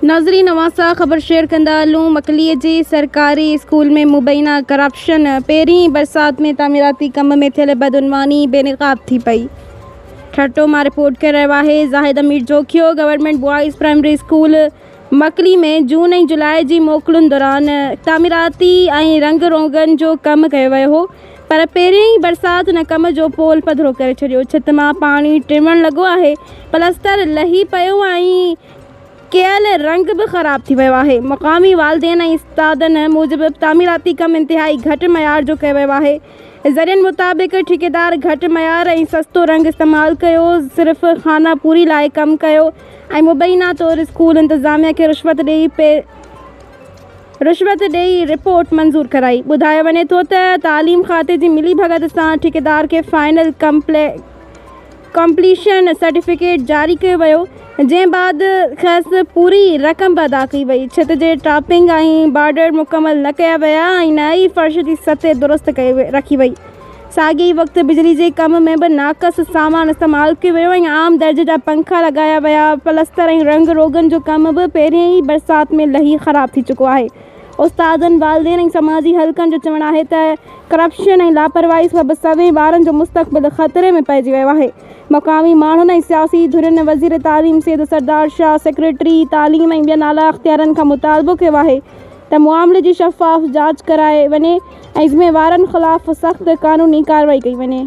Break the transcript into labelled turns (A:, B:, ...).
A: ناظرين اوهان سان خبر شيئر ڪندا هلون مڪلي جي سرڪاري اسڪول ۾ مبينا ڪرپشن پهرين برسات ۾ تعميراتي ڪم ۾ ٿيل بدعنواني بي نقاب ٿي پئي ٺٽو مان رپورٽ ڪري رهيو آهي Zahid Amir Jokhio government boys primary school Makli ۾ June ۽ جولاء جي موڪلن دوران تعميراتي ۽ رنگ روغن جو ڪم ڪيو ويو هو پر پهرين ئي برسات ان ڪم جو پول پڌرو ڪري ڇڏيو ڇت مان پاڻي ٽمڻ لڳو آهي پلستر لهي پيو ۽ ڪيل رنگ به خراب ٿي ويو آهي. مقامي والدين ۽ استادن موجب تعميراتي ڪم انتهائي گهٽ معيار جو ڪيو ويو آهي. ذريعن مطابق ٺيڪيدار گهٽ معيار ۽ سستو رنگ استعمال ڪيو، صرف خانه پوري لاء ڪم ڪيو ۽ مبينا طور اسڪول انتظاميا کي رشوت ڏئي رشوت ڏئي رپورٽ منظور ڪرائي. ٻڌايو وڃي ٿو ته تعليم کاتي جي ملي ڀڳت سان ٺيڪيدار کي فائنل ڪمپليشن سرٽيفڪيٽ جاري ڪيو ويو، جنهن بعد کيس پوري رقم به ادا ڪئي وئي. ڇت جي ٽاپنگ ۽ بارڊر مڪمل نه ڪيا ويا ۽ نه ئي فرش جي سطح درست رکي وئي. ساڳئي ئي وقت بجلي جي ڪم ۾ به ناقص سامان استعمال ڪيو ويو ۽ عام درجي جا پنکا لڳايا ويا. پلستر ۽ رنگ روغن جو ڪم به پهرين ئي برسات ۾ لهي خراب ٿي چڪو آهي. استادن، والدين ۽ سماجي حلقن جو چوڻ آهي ته ڪرپشن ۽ لاپرواهي سبب سوين ٻارن جو مستقبل خطري ۾ پئجي ويو آهي. مقامي ماڻهن ۽ سياسي ڌرين وزير تعليم سيد سردار شاهه، سيڪريٽري تعليم ۽ ٻين اعليٰ اختيارين کان مطالبو ڪيو آهي ته معاملي جي شفاف جاچ ڪرائي وڃي ۽ ذميوارن خلاف سخت قانوني ڪارروائي ڪئي وڃي.